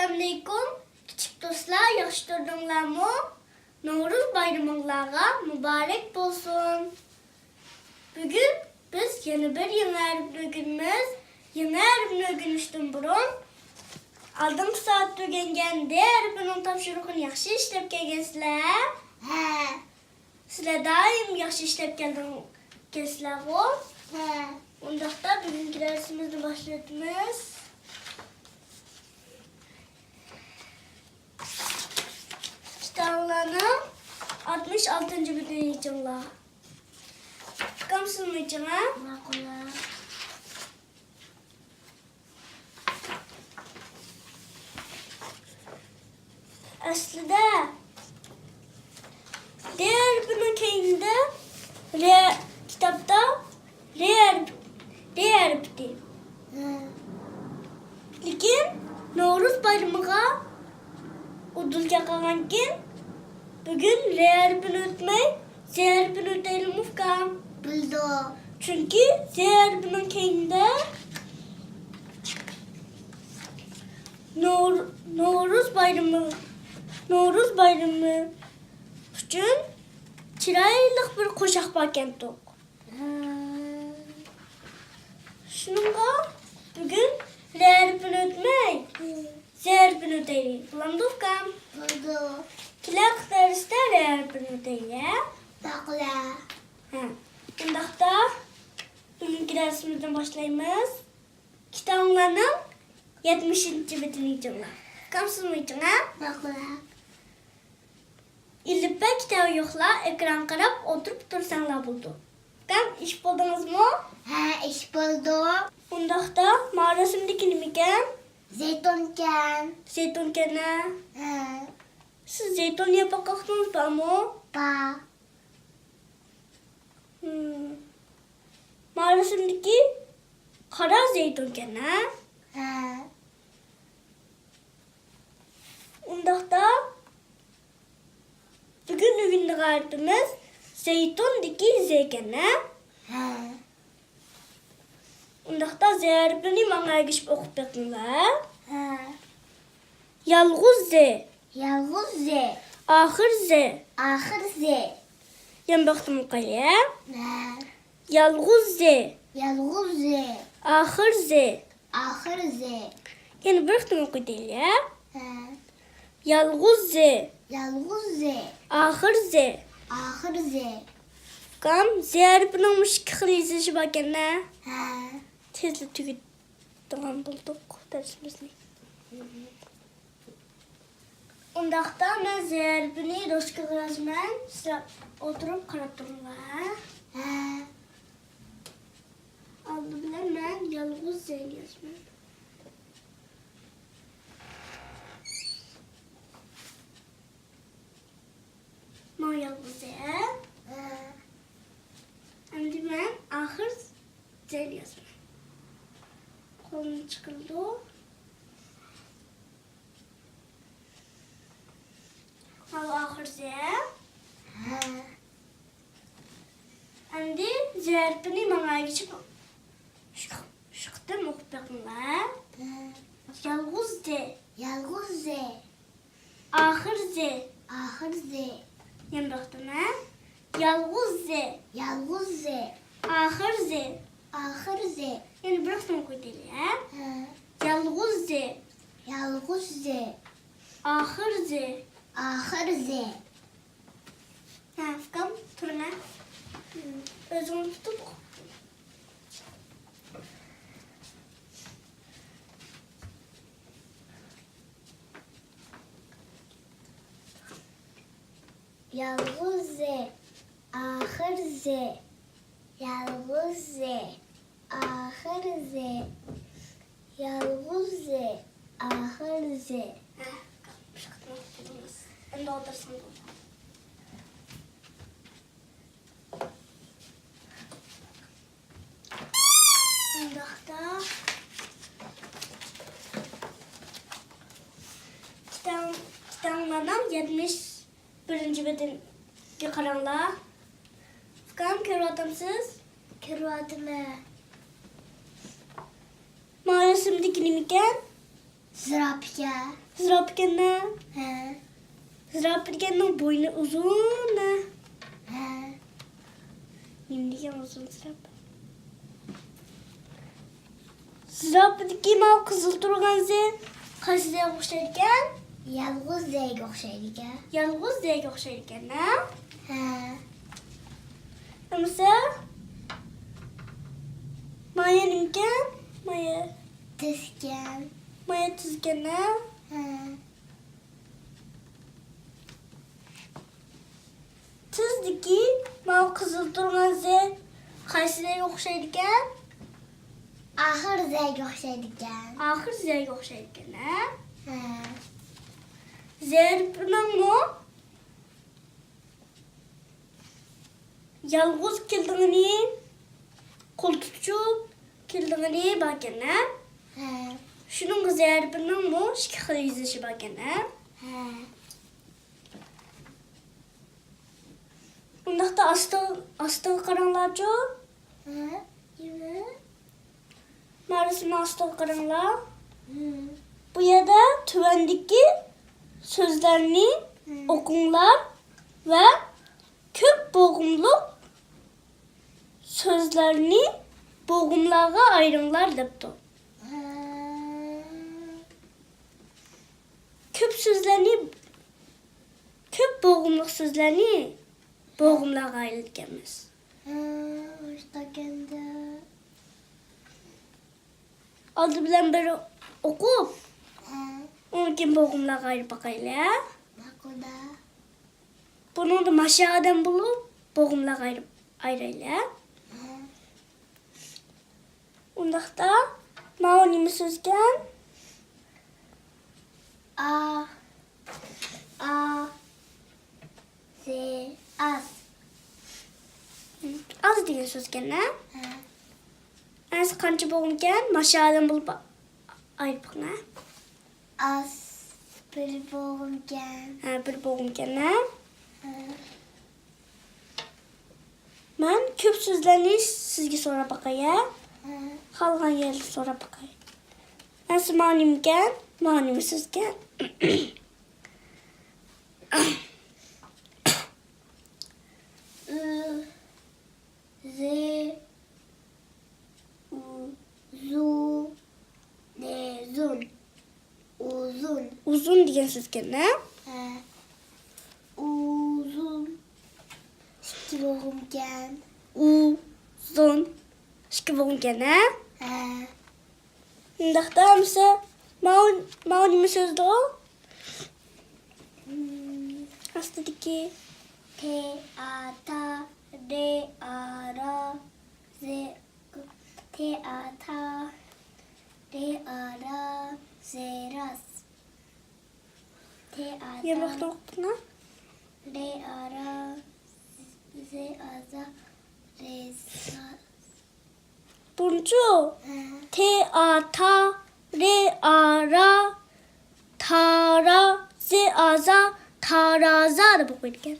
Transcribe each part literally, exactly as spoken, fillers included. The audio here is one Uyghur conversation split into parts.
ئەسسالامۇئەلەيكۇم، كىچىك دوستلار، ياخشى تۇردۇڭلارمۇ؟ نورۇز بايرىمىڭلارغا مۇبارەك بولسۇن! بۈگۈن بىز يەنە بىر يېڭى ھەرپنى ئۆگىنىمىز. يېڭى ھەرپنى ئۆگىنىشتىن بۇرۇن، ئالدىنقى سائەتتە ئۆگەنگەن د ھەرپىنىڭ تاپشۇرۇقىنى ياخشى ئىشلەپ كەلگەنسىلەر؟ ھە. سىلەر دائىم ياخشى ئىشلەپ كەلگەنسىلەرغۇ؟ ھە. ئۇنداقتا بۈگۈنكى دەرسىمىزنى باشلىۋېتىمىز. كىتابلارنىڭ ئاتمىش ئالتىنچى بېتىنى ئېچىڭلار. ئۇكام، سىزمۇ ئېچىڭ، ھە؟ ماقۇل. ئەسلىدە، د ھەرپىنىڭ كەينىدە ر، كىتابتا ر ھەرپ، ر ھەرپى. ھە. لېكىن نورۇز بايرىمىغا ئۇدۇل كەلگەنكىن، بۈگۈن ر ھەرپىنى ئۆتمەي، ز ھەرپىنى ئۆتەيلىمۇ، ئۇكام؟ بولىدۇ. چۈنكى ز ھەرپىنىڭ كەينىدە نور-، نورۇز بايرىمى، نورۇز بايرىمى ئۈچۈن چىرايلىق بىر قوشاق باركەنتۇق. شۇنىڭغا بۈگۈن ر ھەرپىنى ئۆتمەي، ز ھەرپىنى ئۆتەيلى. بولامدۇ، ئۇكام؟ بولىدۇ. كېلەر دەرستە ر ھەرپىنى ئۆتەيلى، ھە؟ ماقۇل. ھە. ئۇنداقتا بۈگۈنكى دەرسىمىزنى باشلايمىز. كىتابىڭلارنىڭ يەتمىشىنچى بېتىنى ئېچىڭلار. ئۇكام، سىزمۇ ئېچىڭ، ھە؟ ماقۇل. ئېلىپبە كىتابى يوقلار، ئېكرانغا قاراپ ئولتۇرۇپ تۇرساڭلار بولىدۇ. ئۇكام، ئېچىپ بولدىڭىزمۇ؟ ھە، ئېچىپ بولدۇم. ئۇنداقتا، ماۋۇ رەسىمدىكى نېمىكەن؟ زەيتۇنكەن. زەيتۇنكەن، ھە؟ ھە. سىز زەيتۇن يەپ باققانلىقىڭىز بارمۇ؟ بار. ھىم. ماۋۇ رەسىمدىكى قارا زەيتۇنكەن، ھە؟ ھە. ئۇنداقتا، بۈگۈن ئۆگىنىدىغان ھەرپىمىز زەيتۇندىكى ز ئىكەن، ھە؟ ھە. ئۇنداقتا ز ھەرپىنى ماڭا ئەگىشىپ ئوقۇپ بېقىڭلار. ھە. يالغۇز ز. يالغۇز ز. ئاخىر ز. ئاخىر ز. يەنە بىر قېتىم ئوقۇيلى. ھە. يالغۇز ز. يالغۇز ز. ئاخىر ز. ئاخىر ز. يەنە بىر قېتىم ئوقۇيلى. ھە. يالغۇز ز. يالغۇز ز. ئاخىر ز. ئاخىر ز. ئۇكام، ز ھەرپىنىڭمۇ ئىككى خىل يېزىلىشى باركەن-دە. ھە. تېزلا تۈگىتىدىغان بولدۇق دەرسىمىزنى. ئۇنداقتا مەن ز ھەرپىنى دوسكىغا يازىمەن، سىلەر ئولتۇرۇپ قاراپ تۇرۇڭلار. ھە. ئالدى بىلەن مەن يالغۇز زنى يازىمەن. ماۋۇ يالغۇز ز. ھە. ئەمدى مەن ئاخىر زنى يازىمەن. قولۇمنى چىقىرىدۇ. ماۋۇ ئاخىر ز. ھە. ئەمدى ز ھەرپىنى ماڭا ئەگىشىپ ئۈچ، ئۈچ قېتىم ئوقۇپ بېقىڭلار. ھە. يالغۇز ز. يالغۇز ز. ئاخىر ز. ئاخىر ز. يەنە بىر قېتىم، ھە؟ يالغۇز ز. يالغۇز ز. ئاخىر ز. ئاخىر ز. يەنە بىر قېتىم ئوقۇيلى، ھە؟ ھە. يالغۇز ز. يالغۇز ز. ئاخىر ز. ئاخىر ز. ھە، ئۇكام، تۇرۇڭ، ھە. ئۆزۈڭنى تۇتۇپ ئوقۇپ. يالغۇز ز، ئاخىر ز. يالغۇز ز، ئاخىر ز. يالغۇز ز، ئاخىر ز. ھە، ئەمدى ئولتۇرسام بولدى. ئۇنداقتا، كىتاب، كىتابلارنىڭ يەتمىش بىرىنچى بېتىگە قاراڭلار. ئۇكام، كۆرۈۋاتامسىز؟ كۆرۈۋاتىمەن. ماۋۇ رەسىمدىكى نېمىكەن؟ زىراپىكەن. زىراپا ئىكەن-دە. ھە. زىراپا دېگەننىڭ بوينى ئۇزۇن-دە. ھە. نېمە دېگەن ئۇزۇن زىراپا؟ زىراپىدىكى ماۋۇ قىزىل تۇرغان زەي قايسى زەيگە ئوخشايدىكەن؟ يالغۇز زەيگە ئوخشايدىكەن. يالغۇز زەيگە ئوخشايدىكەن-دە. ھە. ئەمىسە مايا نېمىكەن؟ مايا تىزكەن. مايا تىزكەن-دە. ھە. تىزدىكى ماۋۇ قىزىل تۇرغان زەي قايسى زەيگە ئوخشايدىكەن؟ ئاخىر زەيگە ئوخشايدىكەن. ئاخىر زەيگە ئوخشايدىكەن، ھە؟ ھە. زەي ھەرپىنىڭمۇ يالغۇز كېلىدىغىنى، قول تۇتۇشۇپ كېلىدىغىنى باركەن-ھە؟ ھە. شۇنىڭغا زەي ھەرپىنىڭمۇ ئىككى خىل يېزىلىشى باركەن-ھە؟ ھە. ئۇنداقتا ئاستىغا، ئاستىغا قاراڭلارچۇ. ھە؟ نېمە؟ مانا رەسىمنىڭ ئاستىغا قاراڭلار. ھە. بۇ يەردە تۆۋەندىكى سۆزلەرنى ھە. ئوقۇڭلار ۋە كۆپ بوغۇملۇق سۆزلەرنى بوغۇملارغا ئايرىڭلار دەپتۇ. ھە. كۆپ سۆزلەرنى، كۆپ بوغۇملۇق سۆزلەرنى بوغۇملارغا ئايرىدىكەنمىز. ھە، مۇشۇنداقكەندە. ئالدى بىلەن بىر ئوقۇپ، ھە. ئۇنىڭدىن كېيىن بوغۇملارغا ئايرىپ باقايلى، ھە؟ ماقۇل-دە. بۇنىڭدا ماشۇ ئادەم بولۇپ، بوغۇملارغا ئايرىپ، ئايرايلى، ھە؟ ھە. ئۇنداقتا، ماۋۇ نېمە سۆزكەن؟ ئا، ئا، زى، ئاز. ئاز دېگەن سۆزكەن-ھە؟ ھە. ئەمىسە قانچە بوغۇمكەن؟ ماشۇ ئادەم بولۇپ ئايرىپ بېقىڭ-ھە. ئاز بىر بوغۇمكەن. ھە، بىر بوغۇمكەن-ھە. ھە. مەن كۆپ سۆزلەرنى سىزگە سوراپ باقاي-ھە. ھە. خالىغان يەرلەرنى سوراپ باقاي. ئەمىسە مانا نېمىكەن؟ مانا نېمە سۆزكەن؟ ئۇ، زى، ئۇ، زۇ، نى، زۇن. ئۇزۇن. ئۇزۇن دېگەن سۆزكەن-ھە؟ ھە. ئۇزۇن. ئىككى بوغۇمكەن. ئۇزۇن. ئىككى بوغۇمكەن-ھە؟ ھە. ئۇنداقتا ئەمىسە ماۋۇ، ماۋۇ نېمە سۆزدۇ؟ مم. ئاستىدىكى. تى، ئا، تا، رى، ئا، را، زى، تى، ئا، تا، رى، ئا، را، زى، راز. تى، ئا، تا، ياماقنى ئوقۇپتۇنا؟ رى، ئا، را، زى، ئا، زا، رى، زا. بۇنچۇ؟ ھە. تى، ئا، تا، رى، ئا، را، تارا، زى، ئا، زا، تارازا دەپ ئوقۇيدىكەن.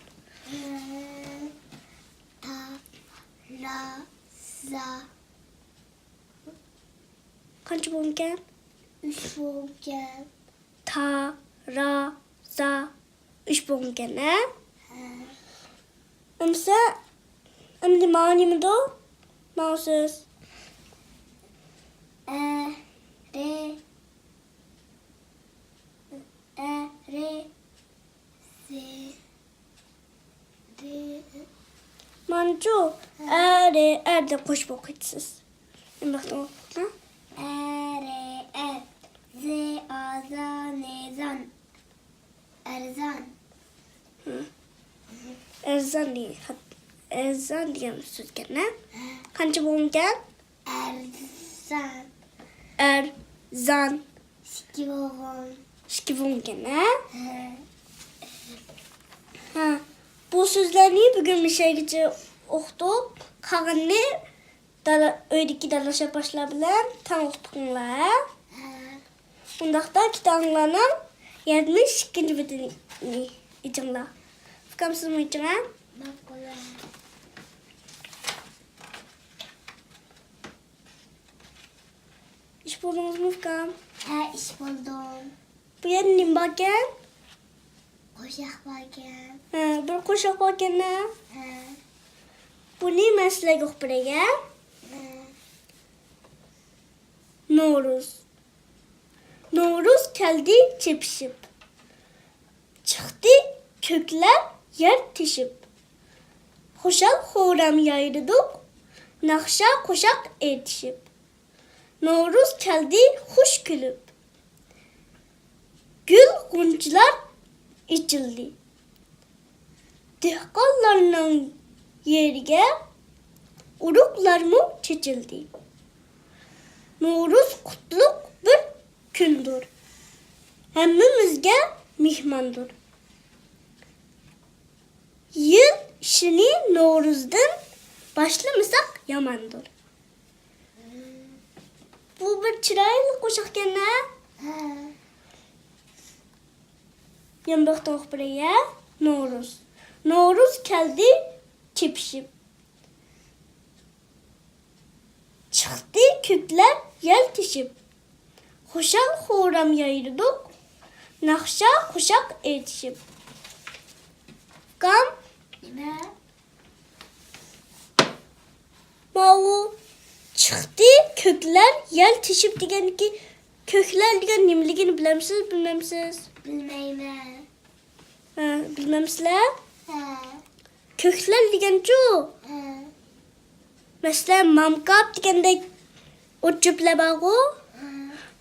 ھە. تا، را، زا. قانچە بوغۇمكەن؟ ئۈچ بوغۇمكەن. تا، را، زا. ئۈچ بوغۇمكەن-ھە؟ ھە. ئەمىسە، ئەمدى ماۋۇ نېمىدۇ؟ ماۋۇ سۆز. ئە، رى، ئە، رى، زى، رى. مانچۇ، ھە. ئە، رى، ئەر دەپ قوشۇپ ئوقۇيسىز. ئەمدى ئوقۇڭ. ئە، رى، ئەر. زى، ئا، زا، نى، زان. ئەرزان. ھە. ئەرزان دېگەن خەت-، ئەرزان دېگەن سۆزكەن-ھە؟ ھە. قانچە بوغۇمكەن؟ ئەرزان. ئەرزان. ئىككى بوغۇم. ئىككى بوغۇمكەن-ھە؟ ھە. ھە. بۇ سۆزلەرنى بۈگۈن مۇشەگىچە ئوقۇتۇپ، قالغىنىنى دالا، ئۆيدىكى داداش ئاپاشلار بىلەن تەڭ ئوقۇپ بېقىڭلار، ھە؟ ھە. ئۇنداقتا كىتابىڭلارنىڭ يەتمىش ئىككىنچى بېتىنى ئېچىڭلار. ئۇكام، سىزمۇ ئېچىڭ، ھە؟ ماقۇل. ئىچىپ بولدىڭىزمۇ، ئۇكام؟ ھە، ئىچىپ بولدۇم. بۇ يەردە نېمە باركەن؟ قوشاق باركەن. ھە، بىر قوشاق باركەن-دە. ھە. بۇنى مەن سىلەرگە ئوقۇپ بېرەي، ھە؟ ھە. نورۇز. نورۇز كەلدى چېپىشىپ. چىقتى كۆكلەر يەر تېشىپ. خۇشال-خۇرام يايرىدۇق، ناخشا-قوشاق ئېيتىشىپ. نورۇز كەلدى خۇش كۈلۈپ. گۈل-غۇنچىلار ئېچىلدى. دېھقانلارنىڭ يېرىگە ئۇرۇقلارمۇ چېچىلدى. نورۇز قۇتلۇق بىر كۈندۇر. ھەممىمىزگە مېھماندۇر. يىل ئىشىنى نورۇزدىن باشلىمىساق ياماندۇر. بۇ بىر چىرايلىق قوشاقكەن-ھە؟ ھە. يەنە بىر قېتىم ئوقۇپ بېرەي، ھە؟ نورۇز. نورۇز كەلدى چېپىشىپ. چىقتى كۆكلەر يەل تېشىپ. خۇشال-خۇرام يايرىدۇق، ناخشا-قوشاق ئېيتىشىپ. ئۇكام. نېمە؟ ماۋۇ چىقتى كۆكلەر يەل تېشىپ دېگەندىكى كۆكلەر دېگەن نېمىلىكىنى بىلەمسىز، بىلمەمسىز؟ بىلمەيمەن. ھە، بىلمەمسىلەر؟ ھە. كۆكلەر دېگەنچۇ؟ ھە. مەسىلەن، مامكاپ دېگەندەك ئوت-چۆپلەر بارغۇ؟ ھە.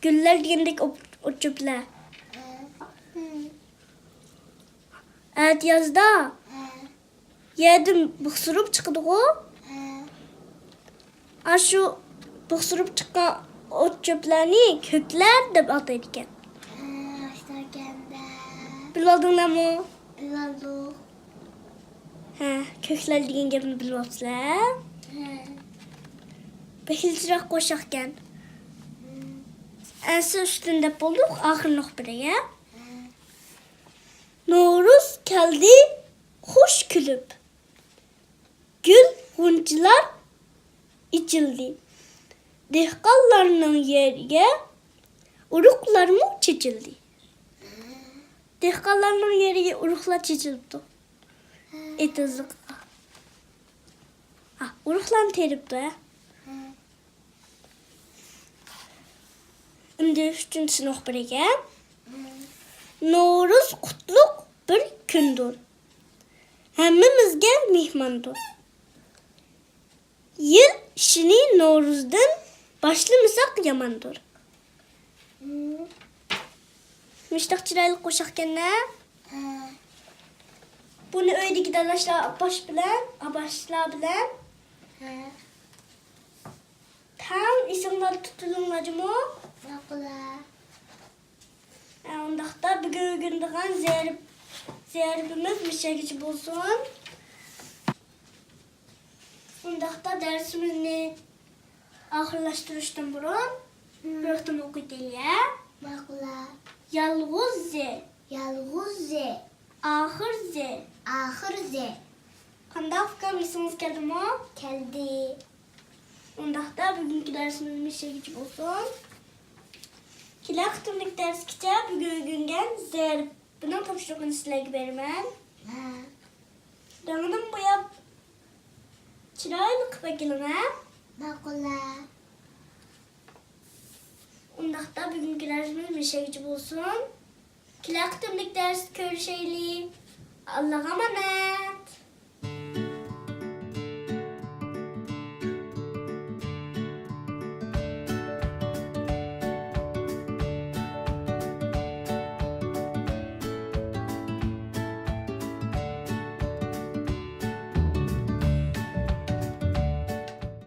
گۈللەر دېگەندەك ئوت-، ئوت-چۆپلەر. ھە. ھە. ئەتىيازدا ھە. يەردىن بۇخسۇرۇپ چىقىدىغۇ؟ ھە. ئاشۇ بۇخسۇرۇپ چىققان ئوت-چۆپلەرنى كۆكلەر دەپ ئاتايدىكەن. ھە، ئاشۇنداقكەن-دە. بىلىۋالدىڭلارمۇ؟ بىلىۋالدۇق. ھە، كۆكلەر دېگەن گەپنى بىلىۋاپسىلەر. ھە. بەك ياخشىراق قوشاقكەن. ھە. ئەنسە ئۈستىنى دەپ بولدۇق، ئاخىرىنى ئوقۇپ بېرەي، ھە؟ ھە. نورۇز كەلدى خۇش كۈلۈپ. گۈل-غۇنچىلار ئېچىلدى. دېھقانلارنىڭ يېرىگە ئۇرۇقلارمۇ چېچىلدى. دېھقانلارنىڭ يېرىگە ئۇرۇقلار چېچىلىپتۇ. ئېتىزلىققا. ھە، ئۇرۇقلارنى تېرىپتۇ، ھە. ئەمدى ئۈچىنچىسىنى ئوقۇپ بېرەي. نورۇز قۇتلۇق بىر كۈندۇر. ھەممىمىزگە مېھماندۇر. يىل ئىشىنى نورۇزدىن باشلىمىساق ياماندۇر. مۇشتاق چىرايلىق قوشاقكەن-ھە؟ ھە. بۇنى ئۆيدىكى داداشلار، ئاپاش بىلەن، ئاباشلار بىلەن ھە. تەڭ ئېسىڭلاردا تۇتۇلۇڭلار جۇمۇ. ماقۇل-ھە. ھە، ئۇنداقتا بۈگۈنكى زەرب-، زەربىمىز مۇشۇ يەرگىچە بولسۇن. ئۇنداقتا دەرسىمىزنى ئاخىرلاشتۇرۇشتىن بۇرۇن بىر قېتىم ئوقۇۋېتەيلى. ماقۇل-ھە. يالغۇز زې. يالغۇز زې. ئاخىر زې. ئاخىر زې. قانداق ئۇكام، ئېسىڭىزگە كەلدىمۇ؟ كەلدى. ئۇنداقتا بۈگۈنكى دەرسىمىز مۇشۇ يەرگىچە بولسۇن. كېلەر قېتىملىق دەرسكىچە بۈگۈن ئۆگەنگەن زەربىنىڭ تاپشۇرۇقىنى سىلەرگە بېرىمەن. ھە. رەڭدىن بوياپ چىرايلىق قىلىپ ئەكېلىڭ، ھە؟ ماقۇل-ھە. ئۇنداقتا بۈگۈنكى دەرسىمىز مۇشۇ يەرگىچە بولسۇن. كېلەر قېتىملىق دەرستە كۆرۈشەيلى. ئاللاغا ئامانەت.